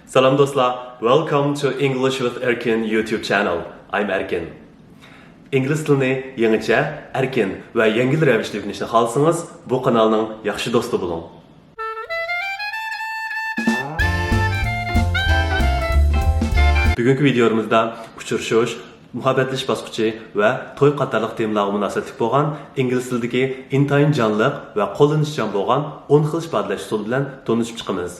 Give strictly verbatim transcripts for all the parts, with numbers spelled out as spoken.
سالام دوستلار، Welcome to English with Erkin YouTube channel. I'm Erkin. ئىنگلىز تىلىنى يېڭىچە، ئەركىن ۋە يەڭگىل رەۋىشتە ئۆگىنىشنى خالىسىڭىز، بۇ قانالنىڭ ياخشى دوستى بولۇڭ. بۈگۈنكى ۋىدىيومىزدا ئۇچرىشىش، مۇھەببەتلىشىش باسقۇچى ۋە توي قاتارلىق تېمىلارغا مۇناسىۋەتلىك بولغان ئىنگلىز تىلىدىكى ئىنتايىن جانلىق ۋە قوللىنىشچان بولغان ئون خىل ئىپادىلەش ئۇسۇلى بىلەن تونۇشۇپ چىقىمىز.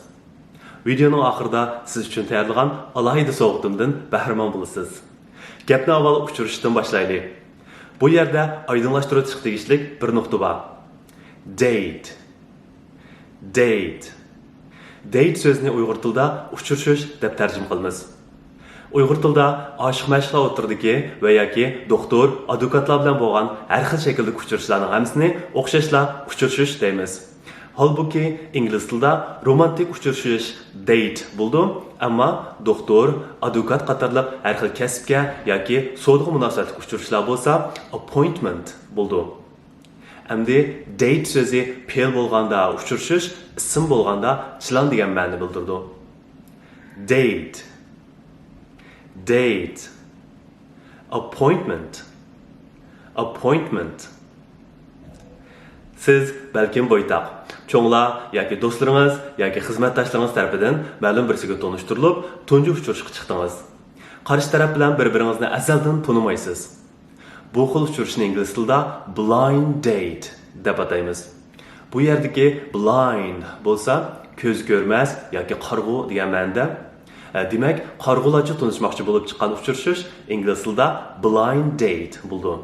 ۋىدىيونىڭ ئاخىرىدا سىز ئۈچۈن تەييارلىغان ئالاھىدە سوۋغىتىمدىن بەھرىمەن بولىسىز. گەپنى ئاۋۋال ئۇچرىشىشتىن باشلايلى. بۇ يەردە ئايدىڭلاشتۇرۇۋېتىشقا تېگىشلىك بىر نۇقتا بار. Date. Date. Date سۆزىنى ئۇيغۇر تىلىدا ئۇچرىشىش دەپ تەرجىمە قىلىمىز. ئۇيغۇر تىلىدا ئاشىق-مەشۇقلار ئوتتۇرىدىكى ۋە ياكى دوختۇر، ئادۋوكاتلار بىلەن بولغان ھەر خىل شەكىلدىكى ئۇچرىشىشلارنىڭ ھەممىسىنى ئوخشاشلا ئۇچرىشىش دەيمىز. ھالبۇكى، ئىنگلىز تىلىدا رومانتىك ئۇچرىشىش date بولىدۇ، ئەمما دوختۇر، ئادۋوكات قاتارلىق ھەر خىل كەسىپكە ياكى سودىغا مۇناسىۋەتلىك ئۇچرىشىشلار بولسا appointment بولىدۇ. ئەمدى date سۆزى پېئىل بولغاندا ئۇچرىشىش، ئىسىم بولغاندا چىلان دېگەن مەنىنى بىلدۈرىدۇ. Date. Date. Appointment. Appointment. سىز بەلكىم بويتاق، چوڭلار ياكى دوستلىرىڭىز ياكى خىزمەتداشلىرىڭىز تەرىپىدىن مەلۇم بىرسىگە تونۇشتۇرۇلۇپ، تۇنجى ئۇچرىشىشقا چىقتىڭىز. قارشى تەرەپ بىلەن بىر-بىرىڭىزنى ئەزەلدىن تونۇمايسىز. بۇ خىل ئۇچرىشىشنى ئىنگلىز تىلىدا blind date دەپ ئاتايمىز. بۇ يەردىكى blind بولسا كۆز كۆرمەس ياكى قارىغۇ دېگەن مەنىدە. ئە، دېمەك، قارىغۇلارچە تونۇشماقچى بولۇپ چىققان ئۇچرىشىش ئىنگلىز تىلىدا blind date بولىدۇ.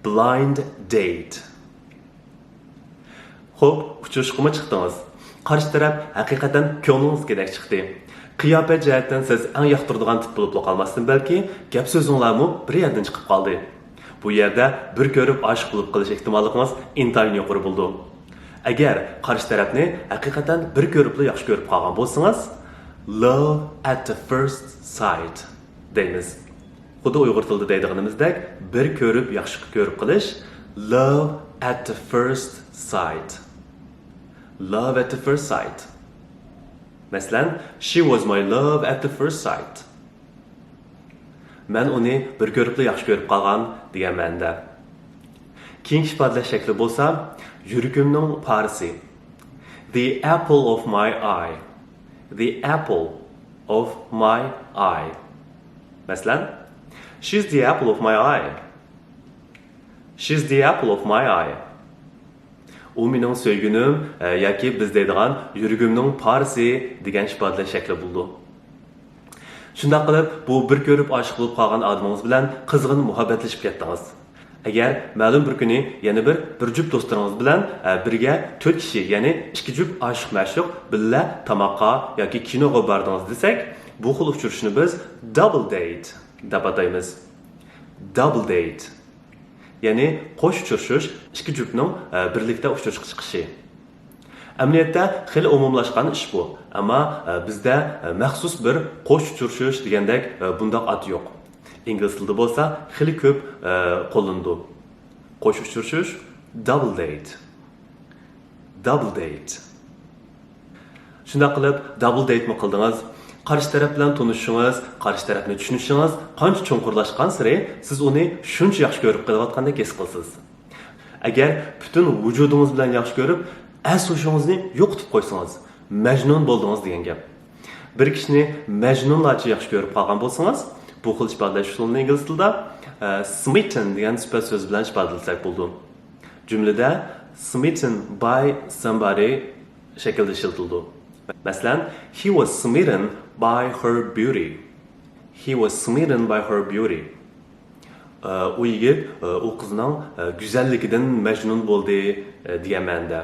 Blind date. خوپ، ئۇچرىشىشقىمۇ چىقتىڭىز. قارشى تەرەپ ھەقىقەتەن كۆڭلىڭىزدىكىدەك چىقتى. قىياپەت جەھەتتىن سىز ئەڭ ياقتۇرىدىغان تىپ بولۇپلا قالماستىن، بەلكى گەپ-سۆزۈڭلارمۇ بىر يەردىن چىقىپ قالدى. بۇ يەردە بىر كۆرۈپ ئاشىق بولۇپ قېلىش ئېھتىماللىقىڭىز ئىنتايىن يۇقىرى بولىدۇ. ئەگەر قارشى تەرەپنى ھەقىقەتەن بىر كۆرۈپلا ياخشى كۆرۈپ قالغان بولسىڭىز، love at the first sight دەيمىز. خۇددى ئۇيغۇر تىلىدا دەيدىغىنىمىزدەك، بىر كۆرۈپ ياخشى كۆرۈپ قېلىش، love at the first sight. Love at the first sight. مەسىلەن، She was my love at the first sight. مەن ئۇنى بىر كۆرۈپلا ياخشى كۆرۈپ قالغان دېگەن مەنىدە. كېيىنكى ئىپادىلەش شەكلى بولسا، يۈرىكىمنىڭ پارىسى. The apple of my eye. The apple of my eye. مەسىلەن، She's the apple of my eye. She's the apple of my eye. ئۇ مېنىڭ سۆيگۈنۈم، ئە، ياكى بىز دەيدىغان يۈرىكىمنىڭ پارىسى دېگەن ئىپادىلەش شەكلى بولىدۇ. شۇنداق قىلىپ، بۇ بىر كۆرۈپ ئاشىق بولۇپ قالغان ئادىمىڭىز بىلەن قىزغىن مۇھەببەتلىشىپ كەتتىڭىز. ئەگەر مەلۇم بىر كۈنى يەنە بىر، بىر جۈپ دوستلىرىڭىز بىلەن، ئە، بىرگە تۆت كىشى، يەنى ئىككى جۈپ ئاشىق-مەشۇق بىللە تاماققا ياكى كىنوغا باردىڭىز دېسەك، بۇ خىل ئۇچرىشىشنى بىز double date دەپ ئاتايمىز. Double date. يەنى قوش ئۇچرىشىش، ئىككى جۈپنىڭ، ئە، بىرلىكتە ئۇچرىشىشقا چىقىشى. ئەمەلىيەتتە خېلى ئومۇملاشقان ئىش بۇ، ئەمما، ئە، بىزدە، ئە، مەخسۇس بىر قوش ئۇچرىشىش دېگەندەك، ئە، بۇنداق ئات يوق. ئىنگلىز تىلىدا بولسا خېلى كۆپ، ئە، قوللىنىدۇ. قوش ئۇچرىشىش، double date. Double date. شۇنداق قىلىپ، double dateمۇ قىلدىڭىز. قارشى تەرەپ بىلەن تونۇشۇشىڭىز، قارشى تەرەپنى چۈشىنىشىڭىز قانچە چوڭقۇرلاشقانسېرى، سىز ئۇنى شۇنچە ياخشى كۆرۈپ قېلىۋاتقاندەك ھېس قىلىسىز. ئەگەر پۈتۈن ۋۇجۇدىڭىز بىلەن ياخشى كۆرۈپ، ئەس-ھوشىڭىزنى يوقىتىپ قويسىڭىز، مەجنۇن بولدىڭىز دېگەن گەپ. بىر كىشىنى مەجنۇنلارچە ياخشى كۆرۈپ قالغان بولسىڭىز، بۇ خىل ئىپادىلەش ئۇسۇلىنى ئىنگلىز تىلىدا، ئە، smitten دېگەن سۈپەت سۆزى بىلەن ئىپادىلىسەك بولىدۇ. جۈملىدە smitten by somebody شەكلىدە ئىشلىتىلىدۇ. مەسىلەن، He was smitten by her beauty. He was smitten by her beauty. ئە، ئۇ يىگىت، ئە، ئۇ قىزنىڭ، ئە، گۈزەللىكىدىن مەجنۇن بولدى، ئە، دېگەن مەنىدە.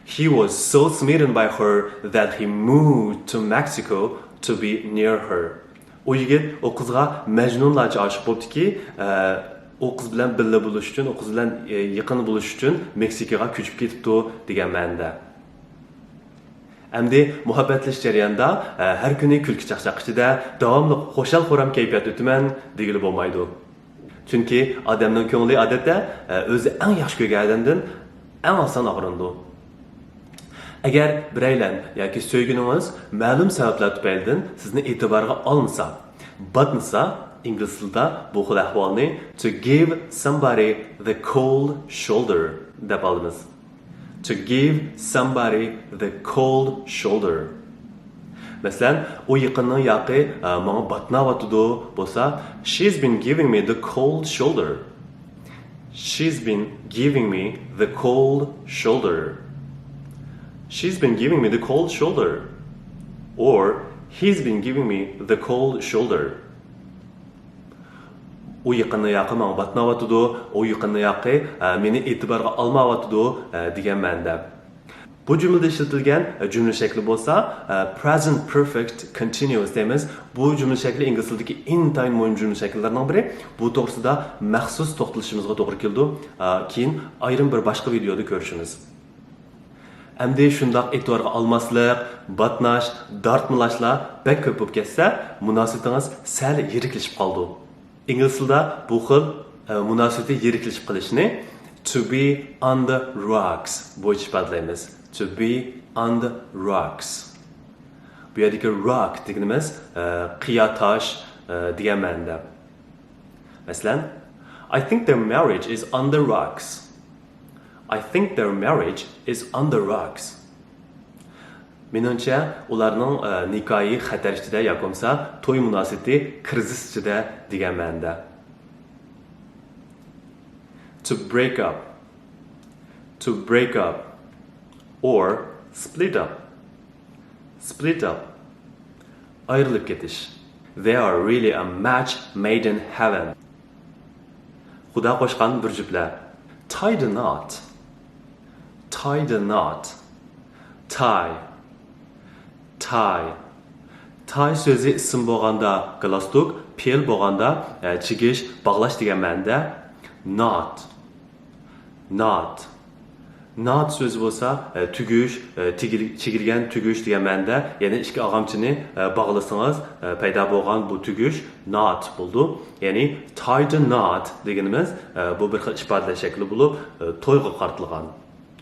He was so smitten by her that he moved to Mexico to be near her. ئۇ يىگىت ئۇ قىزغا مەجنۇنلارچە ئاشىق بوپتىكى، ئە، ئۇ قىز بىلەن بىللە بولۇش ئۈچۈن، ئۇ قىز بىلەن، ئە، يېقىن بولۇش ئۈچۈن مېكسىكىغا كۆچۈپ كېتىپتۇ دېگەن مەنىدە. ئەمدى مۇھەببەتلىشىش جەريانىدا، ئە، ھەر كۈنى كۈلكە-چاقچاق ئىچىدە داۋاملىق خۇشال-خۇرام كەيپىياتتا ئۆتىمەن دېگىلى بولمايدۇ. چۈنكى ئادەمنىڭ كۆڭلى، ئادەتتە، ئە، ئۆزى ئەڭ ياخشى كۆرگەن ئادەمدىن ئەڭ ئاسان ئاغرىنىدۇ. ئەگەر بىرەيلەن ياكى سۆيگىنىڭىز مەلۇم سەۋەبلەر تۈپەيلىدىن سىزنى ئېتىبارغا ئالمىسا، باتمىسا، ئىنگلىز تىلىدا بۇ خىل ئەھۋالنى to give somebody the cold shoulder دەپ ئالىمىز. To give somebody the cold shoulder. مەسىلەن، ئۇ يېقىننىڭ ياقى، ئە، ماڭا باتناۋاتىدۇ بولسا، She's been giving me the cold shoulder. She's been giving me the cold shoulder. She's been giving me the cold shoulder. Or, He's been giving me the cold shoulder. ئۇ يېقىننىڭ ياقى ماڭا باتناۋاتىدۇ، ئۇ يېقىننىڭ ياقى، ئە، مېنى ئېتىبارغا ئالمايۋاتىدۇ، ئە، دېگەن مەنىدە. بۇ جۈملىدە ئىشلىتىلگەن، ئە، جۈملە شەكلى بولسا، ئە، present perfect continuous دەيمىز. بۇ جۈملە شەكلى ئىنگلىز تىلىدىكى ئىنتايىن مۇھىم جۈملە شەكىللىرىنىڭ بىرى. بۇ توغرىسىدا مەخسۇس توختىلىشىمىزغا توغرا كېلىدۇ. ئە، كېيىن ئايرىم بىر باشقا ۋىدېيودا كۆرۈشىمىز. ئەمدى شۇنداق ئېتىبارغا ئالماسلىق، باتناش، دارتمىلاشلار بەك كۆپ بولۇپ كەتسە، مۇناسىۋىتىڭىز سەل يىرىكلىشىپ قالىدۇ. ئىنگلىز تىلىدا بۇ خىل، ئە، مۇناسىۋىتى يىرىكلىشىپ قېلىشنى to be on the rocks بويىچە ئىپادىلەيمىز. To be on the rocks. بۇ يەردىكى rock دېگىنىمىز، ئە، قىيا، تاش، ئە، دېگەن مەنىدە. مەسىلەن، I think their marriage is on the rocks. I think their marriage is on the rocks. مېنىڭچە، ئۇلارنىڭ، ئە، نىكاھى خەتەر ئىچىدە ياكى بولمىسا توي مۇناسىۋىتى كىرىزىس ئىچىدە دېگەن مەنىدە. To break up. To break up. Or split up. Split up. ئايرىلىپ كېتىش. They are really a match made in heaven. خۇدا قوشقان بىر جۈپلەر. Tie the knot. Tie the knot. Tie. Tie. Tie سۆزى ئىسىم بولغاندا گالاستۇك، پېئىل بولغاندا، ئە، چىگىش، باغلاش دېگەن مەنىدە. Knot. Knot. Knot سۆزى بولسا، ئە، تۈگۈش، ئە، تىگىل-، چىگىلگەن تۈگۈش دېگەن مەنىدە. يەنى ئىككى ئاغامچىنى، ئە، باغلىسىڭىز، ئە، پەيدا بولغان بۇ تۈگۈش knot بولىدۇ. يەنى tie the knot دېگىنىمىز، ئە، بۇ بىر خىل ئىپادىلەش شەكلى بولۇپ، ئە، تويغا قارىتىلغان.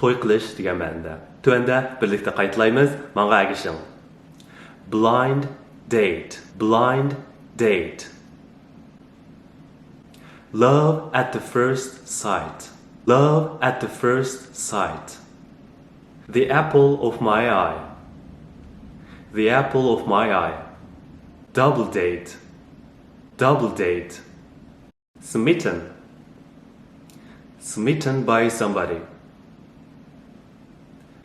توي قىلىش دېگەن مەنىدە. تۆۋەندە بىرلىكتە قايتىلايمىز. ماڭا ئەگىشىڭ. Blind date. Blind date. Love at the first sight. Love at the first sight. The apple of my eye. The apple of my eye. Double date. Double date. Smitten. Smitten by somebody.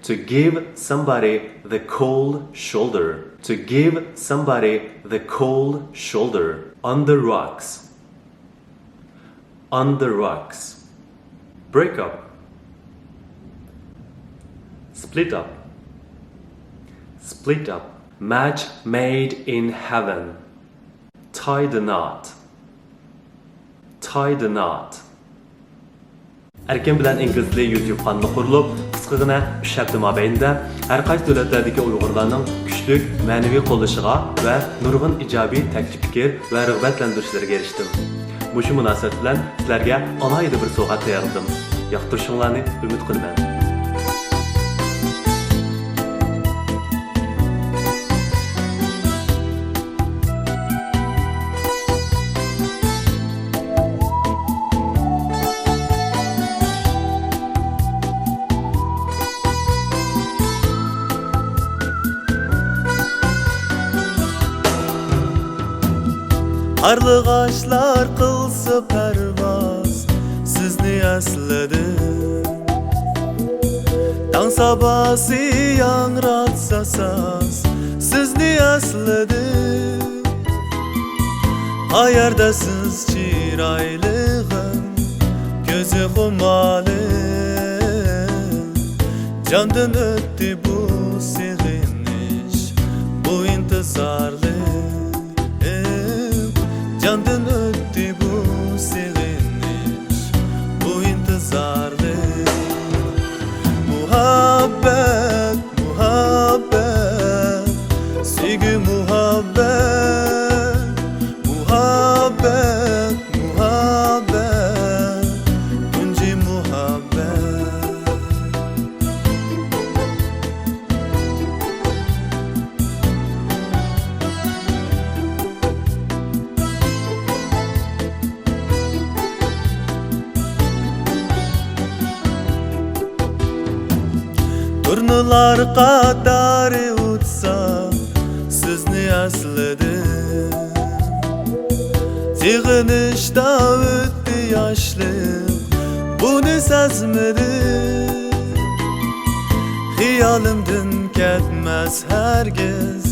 To give somebody the cold shoulder. To give somebody the cold shoulder. On the rocks. On the rocks. Break up. Split up. Split up. Match made in heaven. Tie the knot. Tie the knot. ئەركىن بىلەن ئىنگلىز تىلى يۇتيۇب قانىلى قۇرۇلۇپ، قىسقىغىنە ئۈچ ھەپتە مابەينىدە ھەر قايسى دۆلەتلەردىكى ئۇيغۇرلارنىڭ كۈچلۈك مەنىۋى قوللىشىغا ۋە نۇرغۇن ئىجابىي تەكلىپ پىكىر ۋە رىغبەتلەندۈرۈشلىرىگە ئېرىشتىم. مۇشۇ مۇناسىۋەت بىلەن سىلەرگە ئالاھىدە بىر سوۋغات تەييارلىدىم. ياقتۇرۇشۇڭلارنى ئۈمىد قىلىمەن. قارلىغاچلار قىلسا پەرۋاز، سىزنى ئەسلىدىم. تاڭ ساباسى ياڭراتسا ساز، سىزنى ئەسلىدىم. قەيەردە سىز چىرايلىغىم، كۆزى خۇمالىم. جاندىن ئۆتتى بۇ سېغىنىش، بۇ ئىنتىزارلىق. جاندىن ئۆتتى بۇ سېغىنىش، بۇ ئىنتىزارلىق. مۇھەببەت، مۇھەببەت، سۆيگۈ مۇھەببەت، مۇھەببەت، مۇھەببەت، تۇنجى مۇھەببەت. قۇشلار قاتارى ئۇچسا، سىزنى ئەسلىدىم. سېغىنىشتا ئۆتتى ياشلىق، بۇنى سەزمىدىم. خىيالىمدىن كەتمەس ھەرگىز،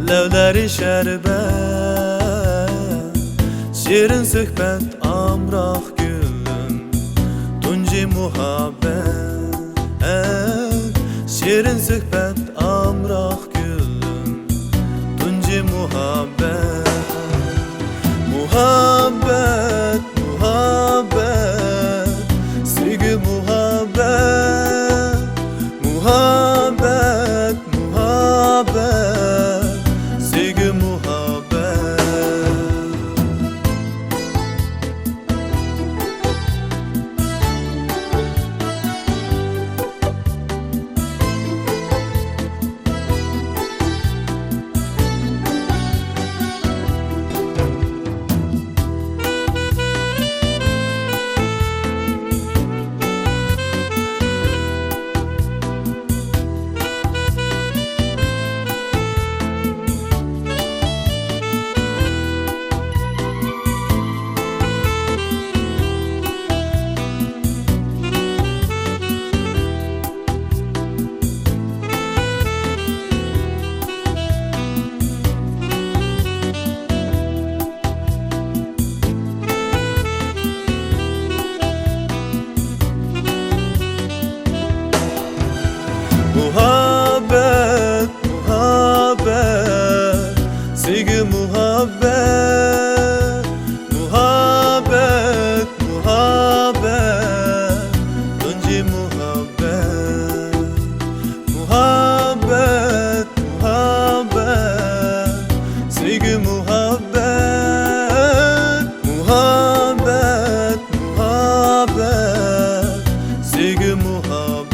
لەۋلىرى شەربەت. شېرىن سۆھبەت ئامراق گۈلۈم، تۇنجى مۇھەببەت. شېرىن سۆھبەت ئامراق گۈلۈم، تۇنجى مۇھەببەت. مۇھەببەت، مۇھەببەت، سۆيگۈ مۇھەببەت. مۇھەببەت، مۇھەببەت، سۆيگۈ مۇھەببەت. مۇھەببەت، مۇھەببەت، سۆيگۈ مۇھەببەت. مۇھەببەت، مۇھەببەت، تۇنجى مۇھەببەت. مۇھەببەت، مۇھەببەت، سۆيگۈ مۇھەببەت. مۇھەببەت، مۇھەببەت، سۆيگۈ مۇھەببەت.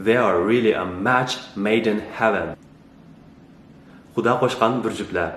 They are really a match made in heaven. خۇدا قوشقان بىر جۈپلەر.